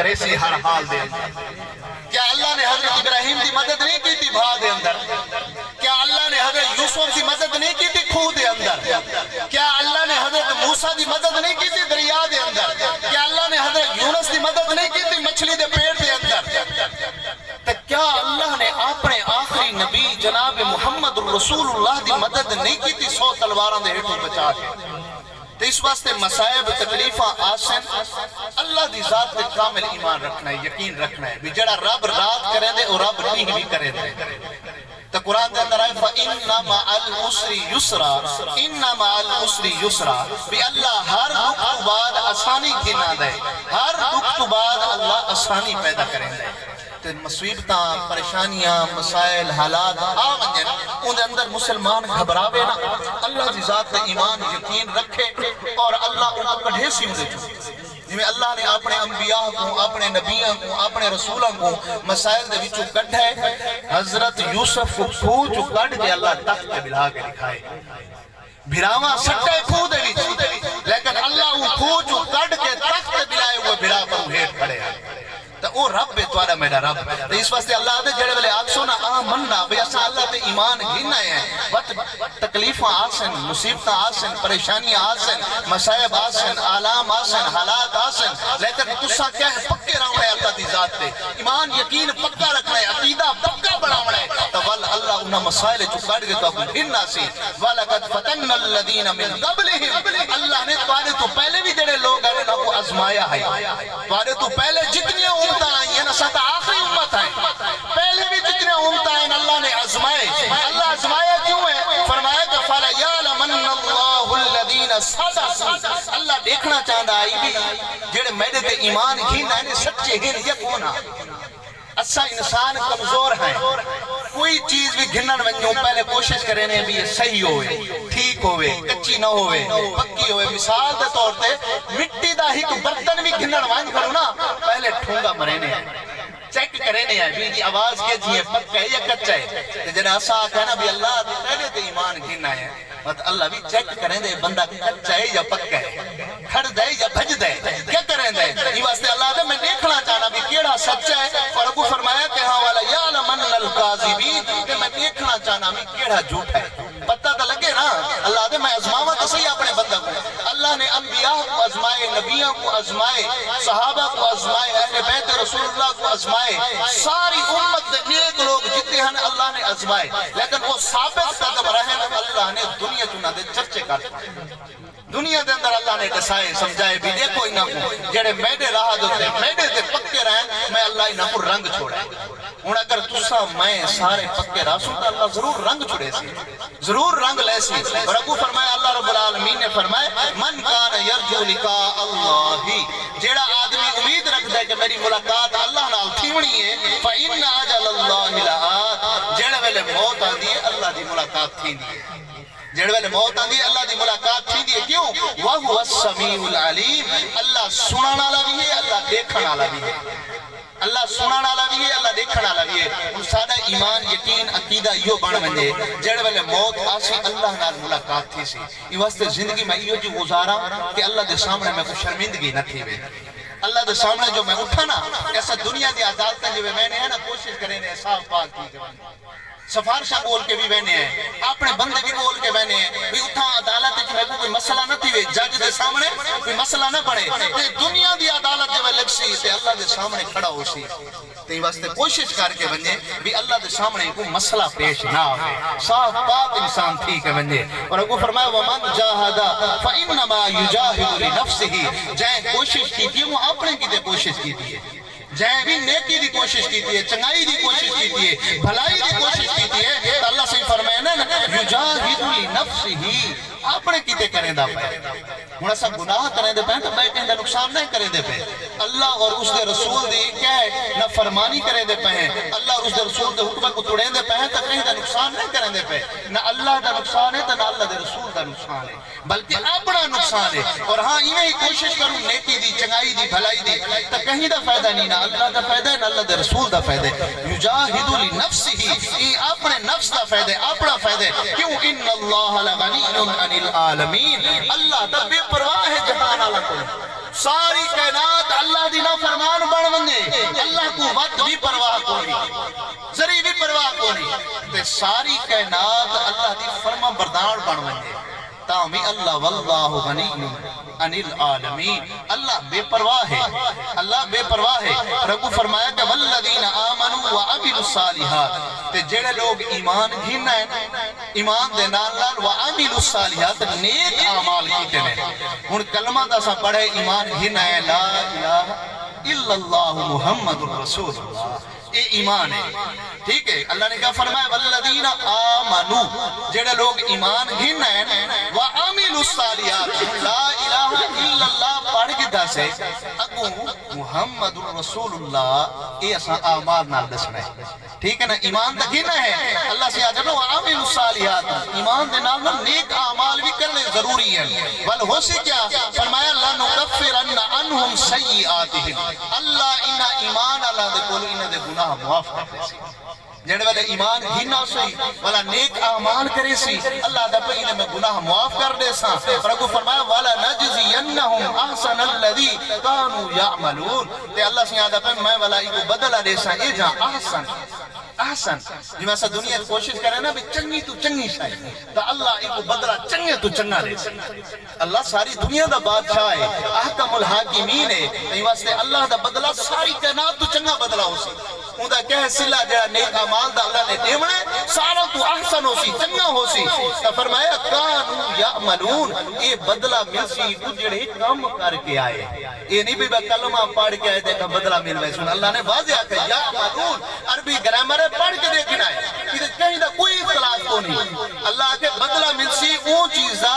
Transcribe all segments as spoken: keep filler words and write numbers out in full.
کھڑے سی ہر حال دے اندر۔ کیا اللہ نے حضرت ابراہیم دی مدد نہیں کیتی بھا دے اندر؟ کیا اللہ نے حضرت یوسف دی مدد نہیں کیتی کھوہ دے اندر؟ کیا اللہ نے حضرت موسیٰ دی مدد نہیں کیتی دریا دے اندر؟ کیا اللہ نے حضرت یونس دی مدد نہیں کیتی مچھلی دے پیٹ دے اندر؟ تے کیا اللہ نے اپنے آخری نبی جناب محمد رسول اللہ دی مدد نہیں کیتی سو تلواراں دے ہیٹھوں بچا کے؟ تے اس واسطے مصائب تکلیفاں آسن، اللہ دی ذات تے کامل ایمان رکھنا ہے، یقین رکھنا ہے، بھی جڑا رب رات کریندے او رب ݙینہہ وی کریندے۔ تے قرآن دے اندر آئے، فَإِنَّ مَعَ الْعُسْرِ يُسْرًا، إِنَّ مَعَ الْعُسْرِ يُسْرًا، بھی اللہ ہر ݙکھ توں بعد آسانی گھن آندا ہے، ہر ݙکھ توں بعد اللہ آسانی پیدا کریندا ہے۔ تے مصیبتاں، پریشانیاں، مسائل، حالات آ ونڄن، اوندے اندر مسلمان گھبراوے نہ، اللہ دی ذات تے ایمان یقین رکھے اور اللہ اونکوں کڈھیسی اوندے چوں۔ جیویں اللہ نے اپنے انبیاء کوں، اپنے نبیاں کوں، اپنے رسولاں کوں مسائل دے وچوں کڈھے، حضرت یوسف کوں کھوہ چوں کڈھ کے اللہ تخت تے بلھا کے ݙکھائے۔ بھراواں سٹے کھوہ دے وچ، لیکن اللہ اوں کھوہ چوں کڈھ کے تخت تے بلائے ہوئے بھرا پروں ہیٹھ کھڑے ہن۔ تے او رب ہے، تہاݙا میݙا رب۔ تے اس واسطے اللہ آہدے جیڑھے ویلے آکھسو نا، آمنا، بھئی اساں اللہ تے ایمان گھن آئے ہیں، وت تکلیفاں آسن، مصیبتاں آسن، پریشانیاں آسن، مصائب آسن، آلام آسن، حالات آسن، لیکن تساں کہہ پکے رہوݨے اللہ دی ذات تے، ایمان یقین پکا رکھݨے، عقیدہ پکا بݨاوݨے، تاں ول اللہ انہاں مسائل چوں کڈھ کے تہاکوں گھن آسی۔ وَلَقَدْ فَتَنَّا الَّذِينَ مِنْ قَبْلِهِمْ، اللہ نے تہاݙے توں پہلے وی جڑے لوگ ہن، انہاں کوں آزمایا ہے۔ تہاݙے توں پہلے جتنیاں امتاں آئیاں، اساں تاں آخری امت ہیں۔ پہلے وی جتنیاں امتاں ہن، اللہ نے آزمائے۔ اللہ آزمایا کیوں ہے؟ فرمایا کہ فَلَيَعْلَمَنَّ اللَّهُ الَّذِينَ صَدَقُوا۔ اللہ ݙیکھݨا چاہندا ہے بھی جڑے میݙے تے ایمان گھن آئے نے، سچے ہن یا کون ہن۔ اساں انسان کمزور ہیں، کوئی چیز وی گھنݨ ونڄوں پہلے کوشش کریندے ہیں بھی یہ صحیح ہووے، ٹھیک ہووے، کچی نہ ہووے، پکی ہووے۔ مثال دے طور تے مٹی دا ہک برتن وی گھنݨ ونڄ کھڑو نا، پہلے ٹھونگا مریندے ہیں، چیک کریندے ہیں بھی دی آواز کیجھی ہے، پکا ہے یا کچا ہے۔ تے جݙاں اساں آکھیا نا بھی اللہ تیݙے تے ایمان گھن آئے ہیں، مت اللہ وی چیک کریندے بندہ کچا ہے یا پکا ہے، کھڑدا ہے یا بھڄدا ہے، کیا کریندا ہے۔ ایں واسطے اللہ آہدے میں ݙیکھݨا چاہنا بھی کیڑھا سچا ہے، اور اڳوں فرمایا کہ ہاں، وَلَيَعْلَمَنَّ الْكَاذِبِينَ، تے میں ݙیکھݨا چاہنا بھی کیڑھا جھوٹا ہے۔ پتہ تاں لڳے نا، اللہ آہدے میں آزماواں تاں صحیح اپݨے بندہ کوں۔ اللہ نے انبیاء کوں آزمائے، نبیاں کوں آزمائے، صحابہ کوں آزمائے، اہل بیت رسول اللہ کوں آزمائے، ساری امت دے نیک لوگ جتے ہن اللہ نے آزمائے، لیکن وہ ثابت قدم رہے، اللہ نے دنیا چ انہاں دے چرچے کر ݙتے۔ دنیا دے اندر اللہ نے ݙسائے، سمجھائے بھی ݙیکھو انہاں کوں، جڑے میݙے راہ دے اتے میݙے تے پکے رہن، میں اللہ انہاں کوں رنگ چھوڑے۔ ہݨ اگر تساں میں سارے پکے رہسوں تاں اللہ ضرور رنگ چھوڑیسی، ضرور رنگ لیسی۔ اور اڳوں فرمایا، اللہ رب العالمین نے فرمایا، مَنْ كَانَ يَرْجُو لِقَاءَ اللَّهِ، جیڑھا آدمی امید رکھدا ہے کہ میݙی ملاقات اللہ نال تھیوݨی ہے، فَإِنَّ أَجَلَ اللَّهِ لَآتٍ، جیڑھے ویلے موت آندی ہے اللہ دی ملاقات تھیندی ہے۔ جیڑھے ویلے موت آندی ہے، اللہ دی ملاقات تھیندی ہے۔ کیوں؟ وَهُوَ السَّمِيعُ الْعَلِيمُ، اللہ سݨݨ والا وی ہے، اللہ ݙیکھݨ والا وی ہے۔ اللہ سݨݨ والا وی ہے، اللہ ݙیکھݨ والا وی ہے۔ ہݨ ساݙا ایمان، یقین، عقیدہ ایہو بݨ ونڄے، جیڑھے ویلے موت آسی، اللہ نال ملاقات تھیسی۔ ایں واسطے زندگی میں ایہو جی گزاراں کہ اللہ دے سامݨے میکوں شرمندگی نہ تھیوے۔ اللہ دے سامݨے جو میں اٹھاں نا، ایسا دنیا دی عدالتاں جیویں ویندے ہیں نا، کوشش کریندے ہیں صاف پاک تھی کے ونڄوں۔ سفارشاں ٻول کے وی ویندے ہیں، اپݨے بندے وی ٻول کے ویندے ہیں، وی اتھاں عدالت وچ میکوں کوئی مسئلہ نہ تھیوے، جج دے سامݨے کوئی مسئلہ نہ بݨے۔ تے دنیا دی عدالت جیویں لڳسی تے اللہ دے سامݨے کھڑا ہوسی۔ تے ایں واسطے کوشش کر کے ونڄے وی اللہ دے سامݨے کوئی مسئلہ پیش نہ آوے، صاف پاک انسان تھی کے ونڄے۔ اور اڳوں فرمایا، وَمَنْ جَاهَدَ فَإِنَّمَا يُجَاهِدُ لِنَفْسِهِ، جئیں کوشش کیتی ہے، وہ اپݨے کیتے کوشش کیتی ہے۔ جئیں وی نیکی دی کوشش کیتی ہے، چنڳائی دی کوشش کیتی ہے، بھلائی دی کوشش کیتی ہے، تاں اللہ سائیں فرمائے نا، یجاہد لنفسہ، اپݨے کیتے کریندا پئے۔ ہݨ اساں گناہ کریندے پئے تاں ٻئے کہیں دا نقصان نہیں کریندے پئے۔ اللہ اور اس دے رسول دی کہہ نافرمانی کریندے پئے ہیں، اللہ اور اس دے رسول دے حکماں کوں توڑیندے پئے ہیں تاں کہیں دا نقصان نہیں کریندے پئے۔ نہ اللہ دا نقصان ہے تاں نہ اللہ دے رسول دا نقصان ہے۔ بلکہ اپݨا نقصان ہے۔ اور ہاں، ایویں ہی کوشش کروں نیکی دی، چنڳائی دی، بھلائی دی، تاں کہیں دا فائدہ نہیں، نہ اللہ دا فائدہ ہے، نہ اللہ دے رسول دا فائدہ ہے۔ یجاہد لنفسہ، ایں اپݨے نفس دا فائدہ اپݨا فائدہ ہے۔ کیوں؟ ان اللہ لغنی عن العالمین، اللہ تاں بے پرواہ ہے جہان آلاں کولوں۔ ساری کائنات اللہ دی نافرمان بݨ ونڄے، اللہ کوں وت وی پرواہ کونی، ذری وی پرواہ کونی، تے ساری کائنات اللہ دی فرما بردار بݨ ونڄے، تاں وی اللہ، واللہ غنی عن العالمین، اللہ بے پرواہ ہے، اللہ بے پرواہ ہے۔ رب فرمایا کہ والذین آمنوا وعملوا الصالحات، تے جڑے لوگ ایمان گھن آئے، ایمان دے نال نال وعملوا الصالحات، نیک اعمال کیتے نے۔ ہن کلمہ تاں اساں پڑھے، ایمان گھن آئے، لا الہ الا اللہ محمد رسول اللہ، اے ایمان ہے۔ ٹھیک ہے، اللہ نے کیا فرمایا؟ والذین آمنوا، جڑے لوگ ایمان گھن آئے، وعملوا الصالحات، لا الہ الا اللہ پڑھ گھدا سے، اڳوں محمد رسول اللہ، اے اساں اعمال نال ݙسݨا ہے۔ ٹھیک ہے نا؟ ایمان تاں گھن آئے، اللہ سے آدھے وعملوا الصالحات، ایمان دے نال نال نیک اعمال وی کرݨے ضروری ہیں۔ ول ہوسی کیا؟ فرمایا، لنکفرن عنہم سیئاتہم، اللہ انہاں ایمان آلاں دے کولوں انہاں دے گناہ معاف کر ݙیسی۔ جیڑھے ویلے ایمان گھن آسی، ولا نیک اعمال کریسی، اللہ آدھا پئے انہیں میں گناہ معاف کر ݙیساں۔ پر اڳوں فرمایا، ولنجزینہم احسن الذی کانوا یعملون، تے اللہ سئیں آدھا پئے میں ولا ایکوں بدلہ ݙیساں، اے جاں احسن، احسن۔ جیویں اساں دنیا وچ کوشش کرے نا بھی چنگی توں چنگی شے، تاں اللہ ایکوں بدلہ چنگے توں چنگا ݙیسی۔ اللہ ساری دنیا دا بادشاہ ہے، احکم الحاکمین ہے، تیں واسطے اللہ دا بدلہ ساری کائنات توں چنگا بدلہ ہوسی۔ اوندا کہہ صلہ جڑا نیک اعمال دا اللہ نے ݙیوݨا ہے، سارا توں احسن ہوسی، چنگا ہوسی۔ تاں فرمایا، کانوا یعملون، اے بدلہ ملسی اوں جڑے کم کر کے آئے۔ اے نہیں بھی بس کلمہ پڑھ کے آئے تے بدلہ مل ویسے۔ ہݨ اللہ نے واضح آکھیا، یعملون، عربی گرامر ہے، پڑھ کے ݙیکھݨا ہے، کہیں دا کوئی اختلاف کونی۔ اللہ آکھے بدلہ ملسی اوں چیز دا،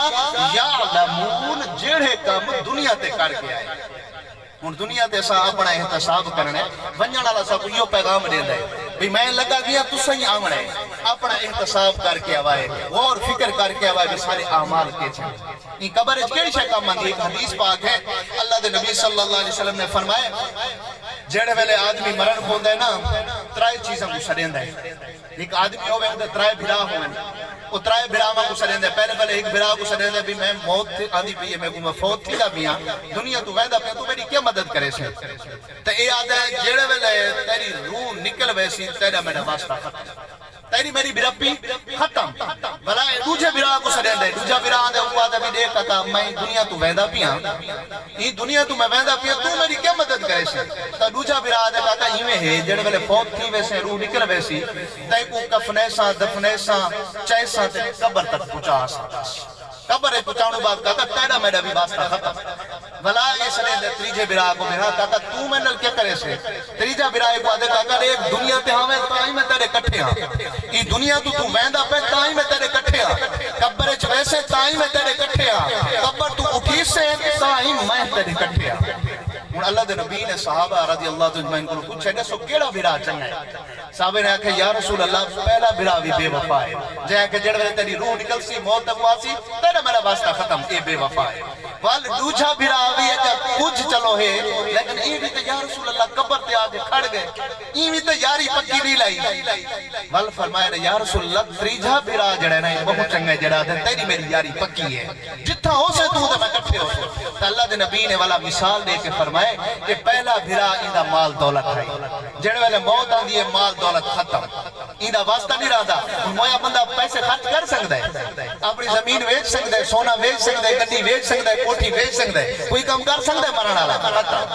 یعلمون، جڑے کم دنیا تے کر کے آئے۔ ہݨ دنیا تے اساں اپݨا احتساب کرݨا ہے، ونڄݨ والا ساکوں ایہو پیغام ݙیندا ہے، بھئی میں لڳا ڳیا، تساں ہی آوݨا ہے، اپݨا احتساب کر کے آوائے، غور فکر کر کے آوائے، بھئی سارے اعمال کیچھے۔ ایں قبر اچ کیڑھی شے کم آندی؟ ایک حدیث پاک ہے، اللہ دے نبی صلی اللہ علیہ وسلم نے فرمایا، جیڑھے ویلے آدمی مرݨ پوندا ہے نا، ترائے چیزاں کوں سݙیندا ہے۔ ہک آدمی ہووے، اوندے ترائے بھرا ہوون، او ترائے بھراواں کوں سݙیندے۔ پہلے پہلے ہک بھرا کوں سݙیندے بھی میں موت تھی، آندی پئی ہے میکوں، میں فوت تھیندا پیاں، دنیا توں ویندا پیاں، توں میݙی کیا مدد کریسیں؟ تے اے آہدا ہے، جیڑھے ویلے تیݙی روح نکل ویسی، تیݙا میݙا واسطہ ختم، تیݙی میݙی برپی ختم۔ بھلا اے ݙوجھے بھرا کوں سݙیندے، ݙوجھا بھرا آہدا، او آہدا بھی ݙیکھ آقا، میں دنیا توں ویندا پیاں، ایں دنیا توں میں ویندا پیاں، توں میݙی کیا مدد کریسیں؟ تاں ݙوجھا بھرا آہدا، کاکا ایویں ہے، جیڑھے ویلے فوت تھی ویسیں، روح نکل ویسی، تیکوں کفنیساں، دفنیساں، چائیساں تے قبر تک پہنچا آساں۔ قبر اچ پہنچاوݨ بعد کاکا تیݙا میݙا بھی واسطہ ختم۔ ولا اے سݙیندے تریجھے بھرا کوں، بھرا کاکا توں میݙے نال کیا کریسیں؟ تریجھا بھرا ایکوں آہدے، کاکا ݙیکھ، دنیا تے ہاویں تاں ہی میں تیݙے کٹھے ہاں، ایں دنیا توں توں ویندا پئیں تاں ہی میں تیݙے کٹھے ہاں، قبر اچ ویسیں تاں ہی میں تیݙے کٹھے ہاں، قبر توں اٹھیسیں تاں ہی میں تیݙے کٹھے ہاں۔ ہݨ اللہ دے نبی نے صحابہ رضی اللہ تعالیٰ عنہم کولوں پچھے، ݙسو کیڑھا بھرا چنڳا ہے؟ صحابہ نے آکھیا، یا رسول اللہ، پہلا بھرا وی بے وفا ہے۔ جئیں آکھیا، جیڑھے ویلے تیݙی روح نکلسی، موت اڳوں آسی، تیݙا میݙا واسطہ ختم، اے بے وفا ہے۔ ول ݙوجھا بھرا وی اگر کجھ چلو ہے، لیکن اے وی تے یا رسول اللہ قبر تے آ کے کھڑ ڳئے، ایں وی تے یاری پکی نہیں لائی۔ ول فرمایا نے، یا رسول اللہ، تریجھا بھرا جیڑھا ہے نا، اے ٻہوں چنڳا ہے، جیڑھا آہدے تیݙی میݙی یاری پکی ہے۔ جتھاں ہوسے توں تے میں کٹھے ہوسوں۔ تے اللہ دے نبی نے ولا مثال ݙے کے فرمائے کہ پہلا بھرا ایندا مال دولت ہے، جیڑھے ویلے موت آندی ہے مال دولت ختم، ایندا واسطہ نہیں رہندا۔ ہݨ مویا بندہ پیسے خرچ کر سڳدا ہے، اپݨی زمین ویچ سڳدا ہے، سونا ویچ سڳدا ہے، گݙی ویچ سڳدا ہے، کوٹھی ویچ سڳدا ہے، کوئی کم کر سڳدا ہے مرݨ والا؟ ختم،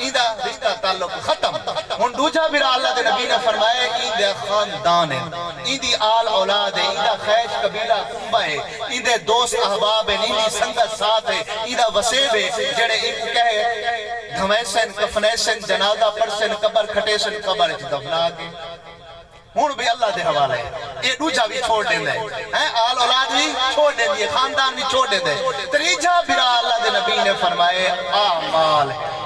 ایندا رشتہ تعلق ختم۔ ہݨ ݙوجھا بھرا اللہ دے نبی نے فرمایا، ایندے خاندان ہے، ایندی آل اولاد ہے، ایندا خیش قبیلہ کنبہ ہے، ایندے دوست احباب ہن، ایندی سنگت ساتھ ہے، ایندا وسیب ہے، جیڑھے اینکوں کہہ دھویسن، کفنیسن، جنازہ پڑھسن، قبر کھٹیسن، قبر اچ دفنا کے۔ ہݨ بھی اللہ دے حوالے ہے، اے ݙوجھا بھی چھوڑ ݙیندا ہے، ہیں، آل اولاد بھی چھوڑ ݙیندی ہے، خاندان بھی چھوڑ ݙیندا ہے۔ تریجھا بھرا اللہ دے نبی نے فرمائے، اعمال ہے۔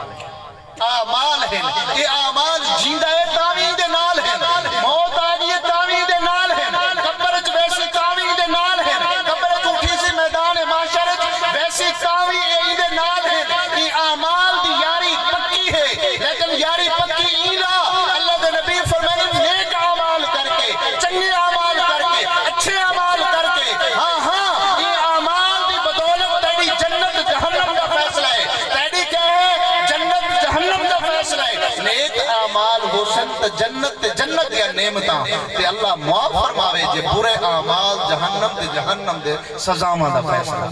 اعمال ہن۔ اے اعمال جیندا ہے تاں وی ایندے نال ہن۔ موت آ ڳئی ہے تاں وی ایندے نال ہن۔ قبر اچ ویسی تاں وی ایندے نال ہن۔ قبر اچ اٹھیسی میدان محشر اچ ویسی تاں وی اے ایندے نال ہن۔ اے اعمال دی یاری پکی ہے، لیکن یاری پکی ایں لا، اللہ دے نبی فرمائے، نیک اعمال کر کے، چنڳے اعمال کر کے، اچھے ہوسن تے جنت تے جنت دیاں نعمتاں تے اللہ معاف فرماوے، جے برے اعمال جہنم تے جہنم دے سزاواں دا فیصلہ۔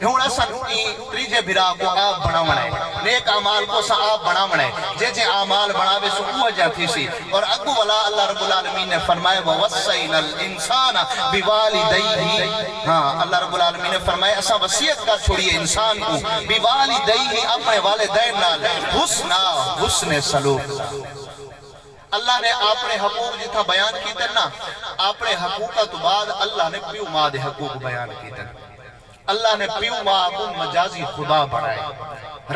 ہݨ اساں ایں تریجھے بھرا کوں آپ بݨاوݨا ہے، نیک اعمال کوں اساں آپ بݨاوݨا ہے، جے جے اعمال بݨاویسوں اوہو جیہاں تھیسی۔ اور اڳوں ولا اللہ رب العالمین نے فرمایا، ووصینا الانسان بوالدیہ، ہاں، اللہ رب العالمین نے فرمایا، اساں وصیت کر چھوڑی ہے انسان کوں، بوالدیہ، اپݨے والدین نال، حسنا، حسن سلوک۔ اللہ نے اپݨے حقوق جتھاں بیان کیتے نا، اپݨے حقوقاں توں بعد اللہ نے پیو ماء دے حقوق بیان کیتے۔ اللہ نے پیو ماء کوں مجازی خدا بݨائے۔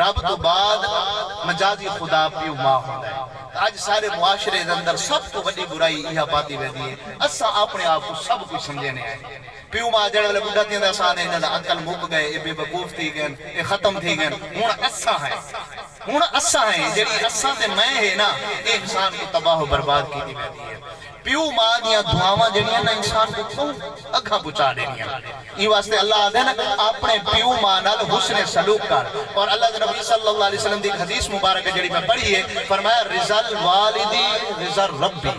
رب توں بعد مجازی خدا پیو ماء ہوندا ہے۔ تے اڄ سارے معاشرے دے اندر سب توں وݙی برائی ایہا پاتی ویندی ہے، اساں اپݨے آپ کوں سب کجھ سمجھیندے ہیں۔ پیو ماء جیڑھے ویلے ٻڈھا تھیندا، اساں آہدے انہاں دا عقل مک ڳئے، اے بے وقوف تھی ڳئن، اے ختم تھی ڳئن۔ ہݨ اساں ہیں، ہݨ اساں ہیں، جیڑھی اساں تے میں ہے نا، اے انسان کوں تباہ و برباد کیتی ویندی ہے۔ پیو ماء دیاں دعاواں جیڑھیاں نا، انسان کوں ٻہوں اڳاں پہنچا ݙیندیاں۔ ایں واسطے اللہ آہدے نا، اپݨے پیو ماء نال حسن سلوک کر۔ اور اللہ دے نبی صلی اللہ علیہ وسلم دی ایک حدیث مبارک ہے جیڑھی میں پڑھی ہے، فرمایا، رضا الوالدی رضا الربی،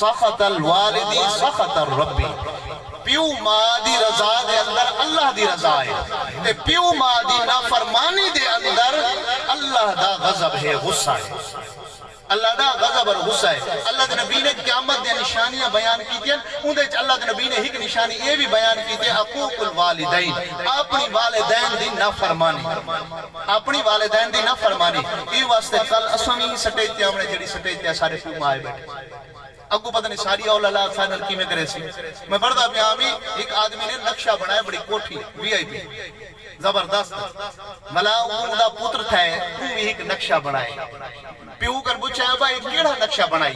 سخط الوالدی سخط الربی۔ پیو ماء دی رضا دے اندر اللہ دی رضا ہے، تے پیو ماء دی نافرمانی دے اندر اللہ دا غضب ہے، غصہ ہے۔ اللہ دا غضب اور غصہ ہے۔ اللہ دے نبی نے قیامت دیاں نشانیاں بیان کیتیاں، اوندے وچ اللہ دے نبی نے ہک نشانی اے وی بیان کیتی ہے، عقوق الوالدین، اپݨی والدین دی نافرمانی، اپݨی والدین دی نافرمانی۔ ایں واسطے کل اساں وی سٹیج تے آوݨے، جیڑھی سٹیج تے سارے پیو ماء آئے ٻیٹھے۔ اڳوں پتہ نہیں ساری اولاد ساݙے نال کیویں کریسی۔ میں پڑھدا پیاں وی، ہک آدمی نے نقشہ بݨایا، بڑی کوٹھی، وی آئی پی، زبردست۔ ملا اوں دا پتر تھئے، اوں وی ہک نقشہ بݨائے۔ پیو کن پچھیا، ابا، اے کیڑھا نقشہ بݨائی؟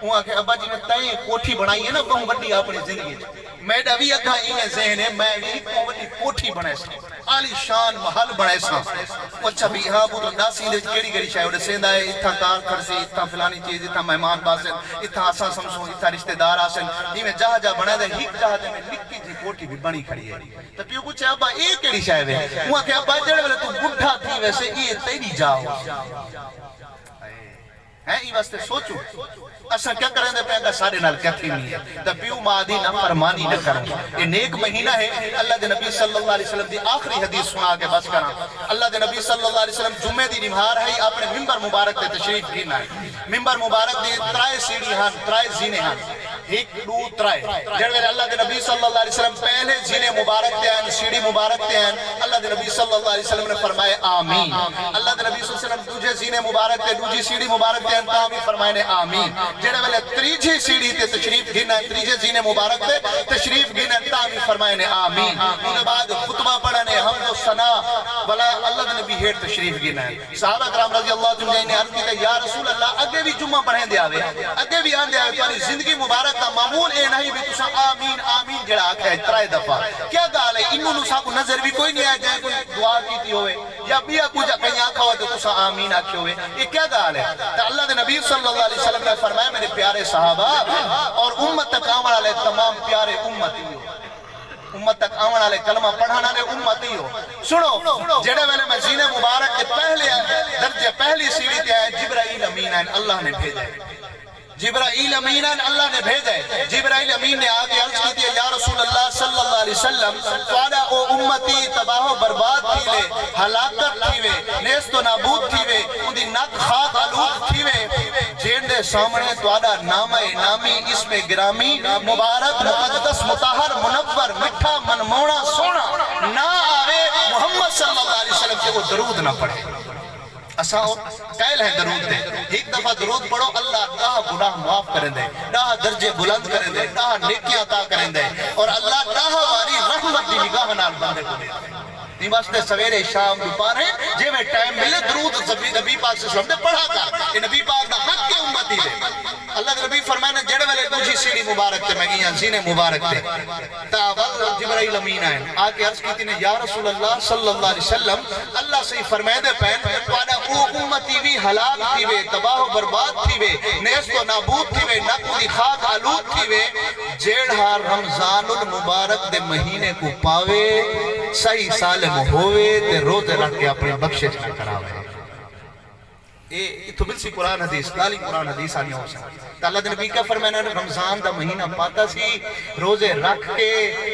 اوں آکھیا، ابا جی، میں تئیں کوٹھی بݨائی ہے نا، ٻہوں وݙی اپݨی زندگی وچ۔ میݙا وی اڳاں ایویں ذہن ہے، میں وی ہک ٻہوں وݙی کوٹھی بݨیساں، عالی شان محل بݨیساں۔ او اچھا بھئی، ہاں پتر، ݙس ایندے وچ کیڑھی کیڑھی شے؟ او ݙسیندا ہے، اتھاں کار کھڑسی، اتھاں فلانی چیز، اتھاں مہمان ٻہسن، اتھاں اساں سمسوں، اتھاں رشتہ دار آسن۔ ایویں جاہ جاہ بݨیندا ہے، ہک جاہ تے میں نکی جئی کوٹھی وی بݨی کھڑی ہے۔ تے پیو پچھیا، ابا، اے کیڑھی شے وے؟ اوں آکھیا، ابا، جیڑھے ویلے توں ٻڈھا تھی ویسیں، اے تیݙی جاہ ہوسی۔ ہیں، ایں واسطے سوچو، اساں کیا کریندے پئے، اڳاں ساݙے نال کیا تھیوݨی ہے۔ تے پیو ماء دی نافرمانی نہ کرو۔ اے نیک مہینہ ہے، اللہ دے نبی صلی اللہ علیہ وسلم دی آخری حدیث سݨا کے بس کراں۔ اللہ دے نبی صلی اللہ علیہ وسلم جمعے دی ݙیہاڑ ہئی، اپݨے ممبر مبارک تے تشریف گھن آئے۔ ممبر مبارک دی ترائے سیڑھی ہن، ترائے زینے ہن۔ ہک، ݙو، ترائے۔ جیڑھے ویلے اللہ دے نبی صلی اللہ علیہ وسلم پہلے زینے مبارک تے آئن، سیڑھی مبارک تے آئن، اللہ دے نبی صلی اللہ علیہ وسلم نے فرمائے، آمین۔ اللہ دے نبی صلی اللہ علیہ وسلم ݙوجھے زینے مبارک تے، ݙوجھی سیڑھی مبارک تے آئن، تاں وی فرمائے نے، آمین۔ جیڑھے ویلے تریجھی سیڑھی تے تشریف گھن آئن، تریجھے زینے مبارک تے تشریف گھن آئن، تاں وی فرمائے نے، آمین۔ اوں دے بعد خطبہ پڑھن، حمد و ثنا ولا اللہ دے نبی ہیٹھ تشریف گھن آئن۔ صحابہ کرام رضی اللہ تعالیٰ عنہم نے عرض کیتے، یا رسول اللہ، اڳے وی جمعہ پڑھیندے آوے، اڳے وی آندے آوے، تہاݙی زندگی مبارک دا معمول اے نہیں بھی تساں آمین، آمین جیڑھا آکھیا ہے ترائے دفعہ۔ کیا ڳالھ ہے؟ انہوں نوں ساکوں نظر وی کوئی نہیں آیا جئیں کوئی دعا کیتی ہووے یا ٻیا کجھ کہیں آکھا ہووے تے تساں آمین آکھے ہووے۔ اے کیا ڳالھ ہے؟ تے اللہ دے نبی صلی اللہ علیہ وسلم نے فرمایا، میرے پیارے صحابہ اور امت تک آوݨ والے تمام پیارے امتی ہو۔ امت تک آوݨ والے، کلمہ پڑھݨ والے امتی ہو۔ سݨو، جیڑھے ویلے میں زینے مبارک دے پہلے درجے، پہلی سیڑھی تے آیا، جبرائیل امین آئن، اللہ نے بھیجے۔ جبرائیل امین آئن، اللہ نے بھیجے۔ جبرائیل امین نے آ کے عرض کیتی ہے، یا رسول اللہ صلی اللہ علیہ وسلم، تہاݙا او امتی تباہ و برباد تھیوے، ہلاکت تھیوے، نیست و نابود تھیوے، اوندی نک خاک آلود تھیوے، جیندے سامݨے تہاݙا نامہ نامی، اسم گرامی، مبارک، مقدس، مطہر، منور، مٹھا، منموہݨا، سوہݨا نہ آوے، محمد صلی اللہ علیہ وسلم تے او درود نہ پڑھے۔ اساں او قائل ہیں درود دے۔ ہک دفعہ درود پڑھو، اللہ ݙاہ گناہ معاف کریندے، ݙاہ درجے بلند کریندے، ݙاہ نیکیاں عطا کریندے، اور اللہ ݙاہ واری رحمت دی نگاہ نال بندے کوں ݙیندے۔ ایں واسطے سویرے، شام، دوپہرے، جیویں ٹائم ملے، درود نبی، نبی پاک صلی اللہ علیہ وسلم دے پڑھا کر۔ اے نبی پاک دا حق ہے امتی دے۔ اللہ دے نبی فرمائے نے، جیڑھے ویلے ݙوجھی سیڑھی مبارک تے میں ڳیاں، زینے مبارک تے، تاں ول جبرائیل امین آئن، آ کے عرض کیتی نے، یا رسول اللہ صلی اللہ علیہ وسلم، اللہ صحیح فرمیندے پئن، تہاݙا او امتی وی ہلاک تھیوے، تباہ و برباد تھیوے، نیست و نابود تھیوے، نک اوندی خاک آلود تھیوے، جیڑھا رمضان المبارک دے مہینے کوں پاوے، صحیح سالم ہووے تے روزے رکھ کے اپݨی بخشش نہ کراوے۔ اے اتھوں ملسی قرآن حدیث، کالی قرآن حدیث آلیاں ہوسن۔ تے اللہ دے نبی کیا فرمائنا، رمضان دا مہینہ پاتا سی، روزے رکھ کے،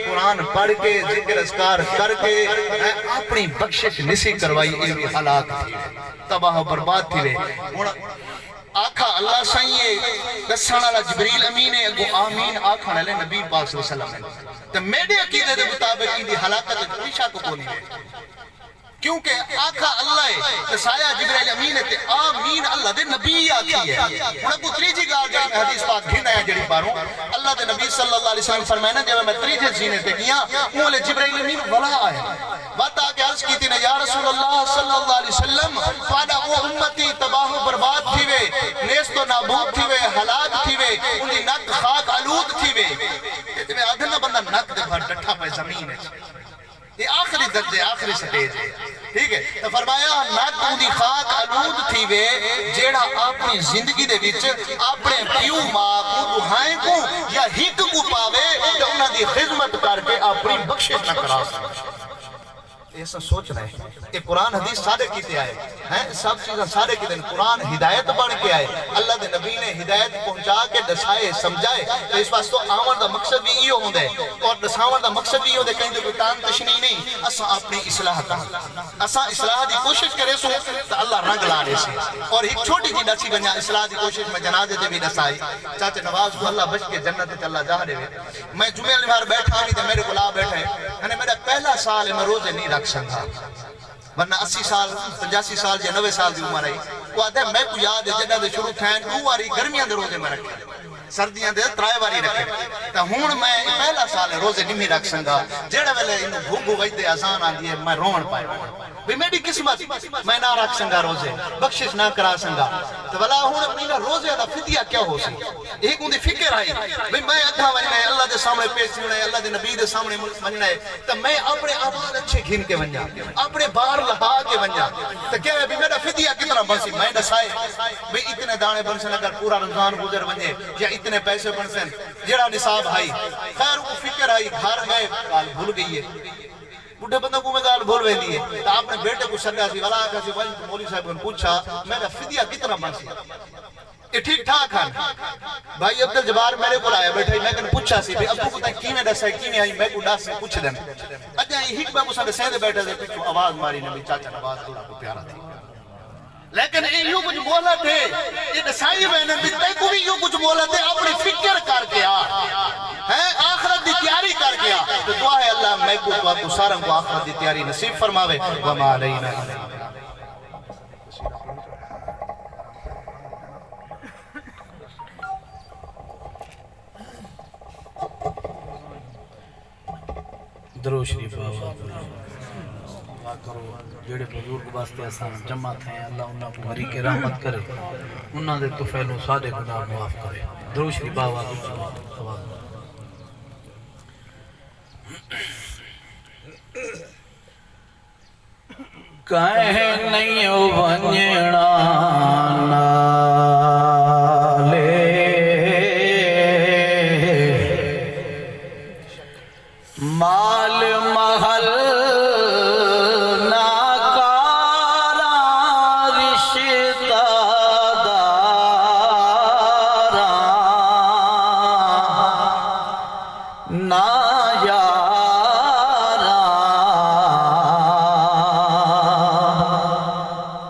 قرآن پڑھ کے، ذکر اذکار کر کے، اے اپݨی بخشش نسی کروائی، اے وی ہلاک تھی وے، تباہ و برباد تھی وے۔ ہݨ آکھا اللہ سائیں اے، ݙسݨ والا جبریل امین اے، اڳوں آمین آکھݨ والے نبی پاک صلی اللہ علیہ وسلم ہن۔ تے میݙے عقیدے دے مطابق ایندی ہلاکت وچ کوئی شک کونی وے۔ کیونکہ آکھا اللہ ہے، ݙسایا جبرائیل امین ہے، تے آمین اللہ دے نبی آکھی ہے۔ ہݨ اڳوں تریجھی ڳالھ جیڑھی میں حدیث پاک گھن آیا جیڑھی پاروں، اللہ دے نبی صلی اللہ علیہ وسلم فرمائنا، جیویں میں تریجھے سینے تے ڳیاں، اوں ویلے جبرائیل امین ولا آئے۔ وت آ کے عرض کیتی نے، یا رسول اللہ صلی اللہ علیہ وسلم، تہاݙا او امتی تباہ و برباد تھیوے، نیست و نابود تھیوے، ہلاک تھیوے، اوندی نت خاک آلود تھیوے۔ تے جیویں آدھن نا بندہ نک دے بھر ڈٹھا پئے زمین وچ۔ اے آخری درجے، آخری سٹیج ہے۔ ٹھیک ہے؟ تے فرمایا، نہ توں دی خاک آلود تھیوے، جیڑھا اپݨی زندگی دے وچ اپݨے پیو ماء کوں، ݙوہائیں کوں یا ہک کوں پاوے تے انہاں دی خدمت کر کے اپݨی بخشش نہ کرا سڳے۔ اے اساں سوچݨا ہے۔ اے قرآن حدیث ساݙے کیتے آئے۔ ہیں، سب چیزاں ساݙے کیتے ہن۔ قرآن ہدایت بݨ کے آئے۔ اللہ دے نبی نے ہدایت پہنچا کے ݙسائے، سمجھائے۔ تے اس واسطے آوݨ دا مقصد وی ایہو ہوندا ہے اور ݙساوݨ دا مقصد وی ایہو ہوندا ہے، کہیں تے کوئی تان تشنی نہیں۔ اساں اپݨی اصلاح کروں۔ اساں اصلاح دی کوشش کریسوں تاں اللہ رنگ لا ݙیسی۔ اور ہک چھوٹی جی ݙسی ونڄاں، اصلاح دی کوشش میں جنازے تے وی ݙسائی۔ چاچے نواز کوں اللہ بخش کے جنت وچ اللہ جاہ ݙیوے۔ میں جمعے آلی وار ٻیٹھا ہاں تے میݙے کول آ ٻیٹھے۔ ہݨ میݙا پہلا سال ہے، میں روزے نہیں رکھ سڳدا۔ ورنہ اسی سال، پچاسی سال یا نوے سال دی عمر آئی۔ او آہدے، میکوں یاد ہے جݙاں دے شروع تھئے، ݙو واری گرمیاں دے روزے میں رکھے، سردیاں دے ترائے واری رکھے۔ تاں ہݨ میں، اے پہلا سال ہے روزے نمھی رکھ سڳدا۔ جیڑھے ویلے اینوں گھو گھو وڄدے، اذان آندی ہے، میں رووݨ پئے وینداں۔ بھئی میݙی قسمت، میں نہ رکھ سڳدا روزے، بخشش نہ کرا سڳدا۔ تے ولا ہݨ انہاں روزے دا فدیہ کیا ہوسی؟ ہک اوندی فکر آئی، بھئی میں اڳاں ونڄݨا ہے، اللہ دے سامݨے پیش تھیوݨا ہے، اللہ دے نبی دے سامݨے ونڄݨا ہے، تاں میں اپݨے اعمال اچھے گھن کے ونڄاں، اپݨے بار لہا کے ونڄاں۔ تاں کیا ہے بھئی میݙا فدیہ کتنا بݨسی؟ میں ݙسائے بھئی اتنے داݨے بݨسن اگر پورا رمضان گزر ونڄے، یا اتنے پیسے بݨسن، جیڑھا نصاب ہئی۔ خیر، اونکوں فکر آئی، گھر ڳئے، ڳالھ بھل ڳئی ہے۔ ٻڈھے بندے کوں میں ڳالھ بھل ویندی ہے۔ تاں اپݨے بیٹے کوں سݙیا سی، ولا آکھیا سی، ونڄ توں مولوی صاحب کوں پچھا، میݙا فدیہ کتنا بݨسی؟ اے ٹھیک ٹھاک ہن؟ بھائی عبدالجبار میݙے کول آیا ٻیٹھا ہئی، میں کن پچھا سی بھئی ابو کوں تاں کیویں ݙسے، کیویں ہئی، میکوں ݙس، پچھدن۔ اڄاں اے ہک ٻئے کوں اساں ݙسیندے ٻیٹھے سے، پچھوں آواز ماری نے بھئی چاچا نواز اللہ کوں پیارا تھی۔ لیکن اے ایہو کجھ مہلت ہے، اے ݙسائی ویندن بھئی تیکوں وی ایہو کجھ مہلت ہے، اپݨی فکر کر کے آ، ہیں، آخرت دی تیاری کر کے آ۔ تے دعا ہے اللہ میکوں تہاکوں ساراں کوں آخرت دی تیاری نصیب فرماوے۔ وما علینا الا البلاغ۔ درود شریف بابا کوں۔ دعا کرو، جیڑھے بزرگ واسطے اساں جمع تھئے ہیں، اللہ انہاں کوں غریق رحمت کرے، انہاں دے طفیلوں ساݙے گناہ معاف کرے۔ درود شریف بابا کوں۔ کہیں نہیں ونڄݨا نالے، مال محل نہ کاراں رشتہ داراں۔ نہ یاراں،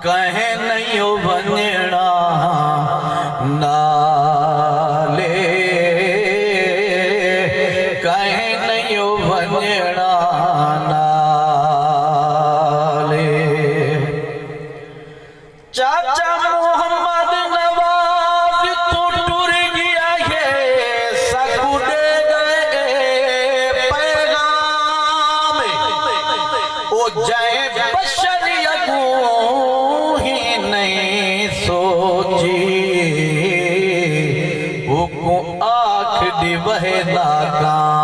کہیں نہیں ونڄݨا نالے، کہیں نہیں ونڄݨا نالے۔ چاچا محمد نواز توں ٹر ڳیا ہے، ساکوں ݙے ڳئے اے پیغام۔ او جئیں بشر اڳوں ہی نہیں سوچی، اوکوں آکھ ݙیوے ناکام۔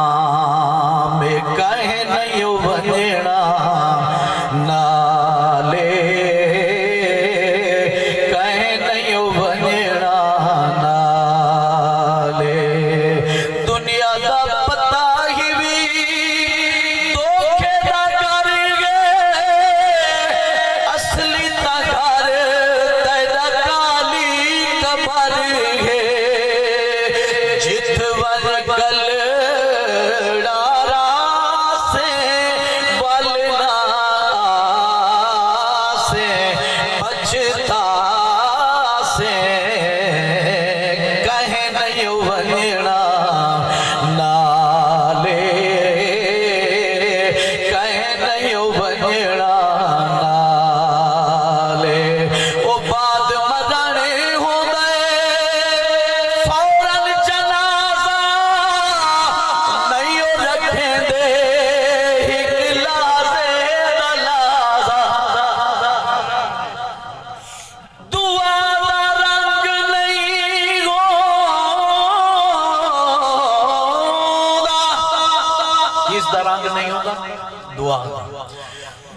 کہیں نہیں ونڄݨا نالے، کہیں نہیں ونڄݨا نالے۔ دنیا دا پتہ ہی وی دھوکے دا گھر ڳئے، اصلی تاں گھر تیݙا ہے۔ جتھ ونڄ کلڑا راسیں، ول نہ آسیں، پچھتاسیں۔ کہیں نئیں ونڄݨا نالے، کہیں نئیں ونڄݨا نالے۔ او بعد مرݨ ہوندے، فوراً جنازہ نئیں او رکھیندے، ہک لحظے دا لحظہ۔ دعا دا رنگ نئیں ہوندا۔ کس دا رنگ نئیں ہوندا؟ دعا دا۔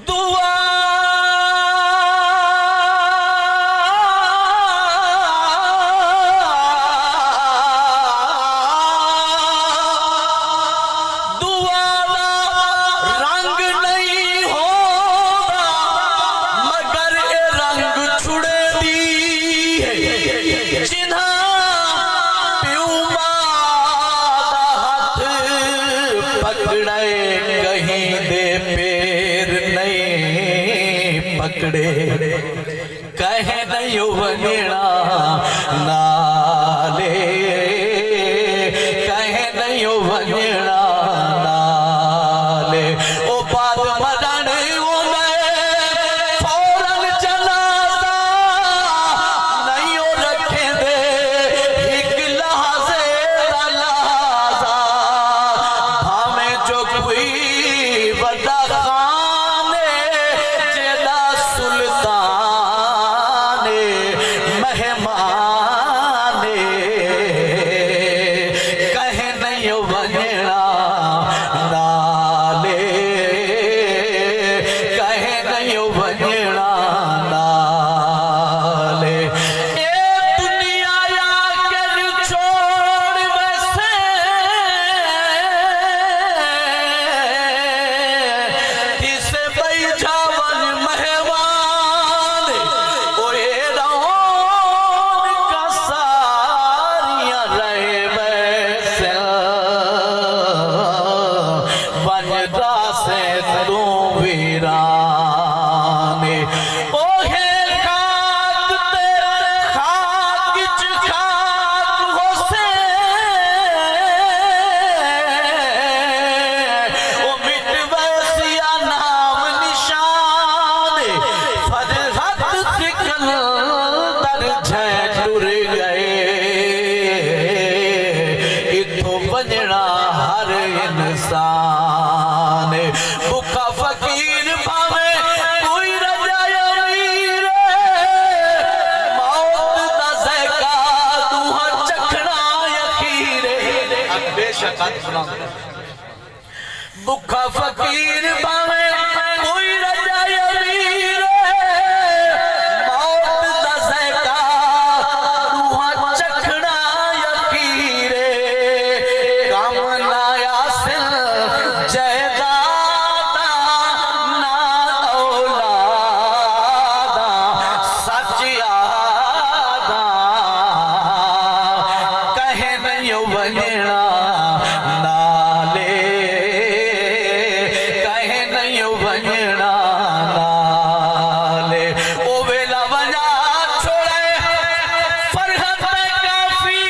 دعا دعا دا رنگ نئیں ہوندا، مگر اے رنگ چھڑیندی ہے۔ جنہاں پیو ماء دا ہتھ پکڑے، کہیں دے پیر نئیں پکڑے۔ کہیں نئیں ونڄݨا نالے، کہیں نئیں ونڄݨا نالے۔ او بعد مرݨ ہوندے، فوراً جنازہ نئیں او رکھیندے، ہک لحظے دا لحظہ۔ بھاویں جو کوئی وݙا خان اے، جیݙا سلطان اے، مہمان اے، کہیں نئیں ونڄݨا نالے، کہیں نئیں ونڄݨا نالے۔ اے دنیا آخر چھوڑ ویسے، کسے ٻئی جا ونڄ مہمان، اوئے رونقاں ساریاں رہ ویسن، ونڄ راسیں توں ویران۔ اوہے خاک تے خاک اچ خاک ہوسے، او مٹ ویسیا نام نشان۔ فرحت سکندر جھئیں ٹر ڳئے، اتھوں ونڄݨا ہر انسان۔ بکھا فقیر بھاویں کوئی رڄا امیر، موت دا ذائقہ ݙوہاں چکھݨا اخیر۔ بے شک ہتھ بلند۔ بکھا فقیر بھاویں کوئی رڄا امیر، موت دا ذائقہ ݙوہاں چکھݨا اخیر۔ کم نہ آسن جائیداداں، نہ اولاداں، سچ آہداں، کہیں نئیں ونڄݨا نالے، کہیں نئیں ونڄݨا نالے۔ او ویلا ونڄا چھوڑے فرحت کافی،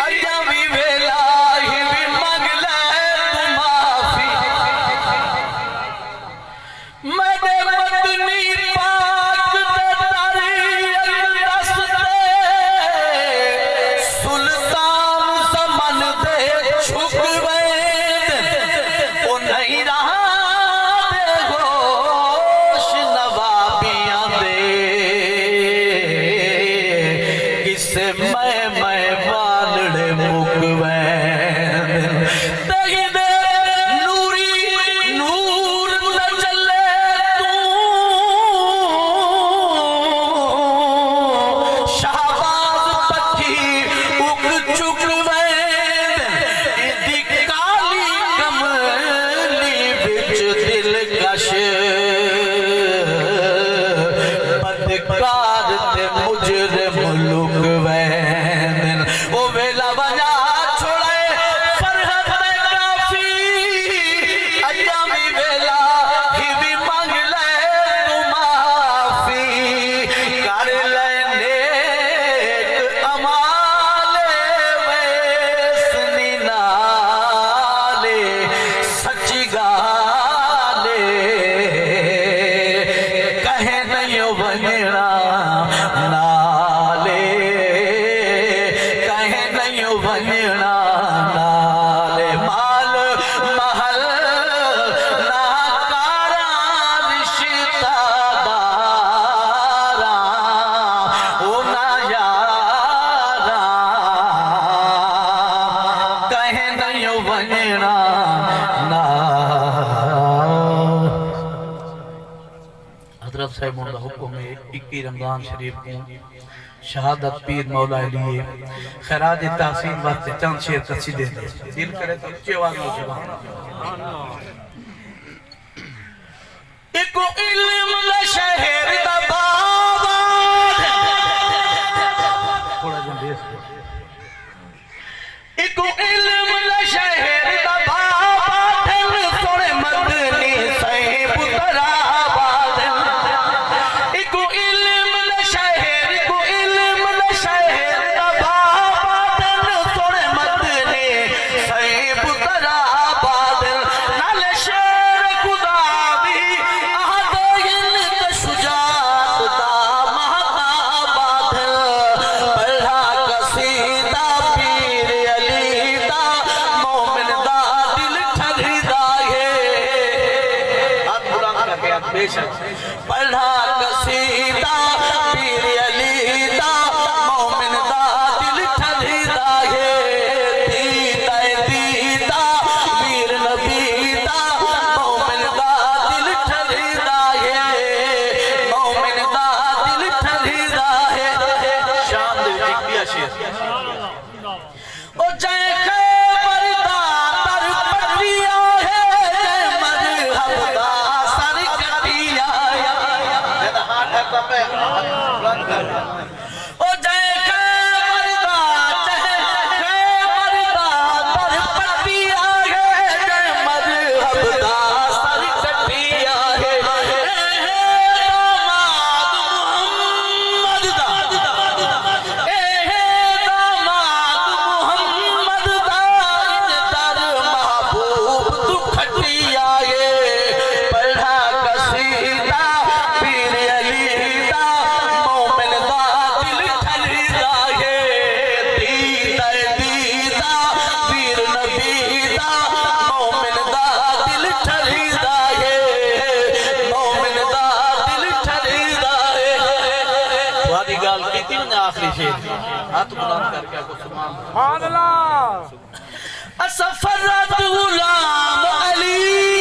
اڄاں وی ویلا ہی وی منگ لے توں معافی۔ میݙے مدنی پاک دے در اقدس تے سلطان زمن دے جھک ویندن۔ او نئیں رہندے ہوش نوابیاں دے، قصے میں میں والڑے مک ویندن۔ تیݙے نوری نور تجلے توں شہباز پکھی اک چک ویندن۔ ایندی کالی کملی وچ دلکش بدکار تے مجرم لک صاحبوں دا حکم ہے، اکی رمضان شریف کوں شہادت پیر مولا علی ہے۔ خراج تحسین واسطے چند شعر قصیدے نے۔ دل کرے تو اچی آواز نال سبحان اللہ۔ اکو علم دا شہر دا باغ آ۔ تھوڑا جیہا بیس۔ اکو علم دا شہر دا باغ آ، سݨ مدنی سئیں پتر آباد۔ اکو علم دا شہر، اکو علم دا شہر دا باغ آ، سݨ مدنی سئیں پتر آباد۔ نال شیر خدا وی آہدے ہن تے شجاعت دا مہتاب آدھن۔ پڑھا قصیدہ پیر علی دا، مومن دا دل ٹھردا ہے۔ ہتھ بلند کر کے آکھ، بے شک۔ پڑھا قصیدہ پیر علی دا، مومن دا دل ٹھردا ہے۔ دیدہ دیدہ پیر نبی دا، مومن دا دل ٹھردا ہے، مومن دا دل ٹھردا ہے۔ شان دے وچ ہک ٻیا شعر۔ او جئیں خیبر دا در پٹیا ہے، جئیں مرحب دا سر کٹیا ہے۔ او جئیں خیبر دا، جئیں خیبر دا در پٹیا ہے، جئیں مرحب دا سر کٹیا ہے۔ اے ہے داماد محمد دا، اے ہے داماد محمد دا، ایں در محبوب توں کھٹیا ہے۔ پڑھا قصیدہ پیر علی دا، مومن دا دل ٹھردا ہے۔ دیدہ دیدہ پیر نبی دا، مومن دا دل ٹھردا ہے، مومن دا دل ٹھردا ہے۔ تہاݙی ڳالھ کیتی ونڄے آخری شعر، ہتھ بلند کر کے آکھو سبحان اللہ۔ سبحان اللہ۔ اساں فرد غلام علی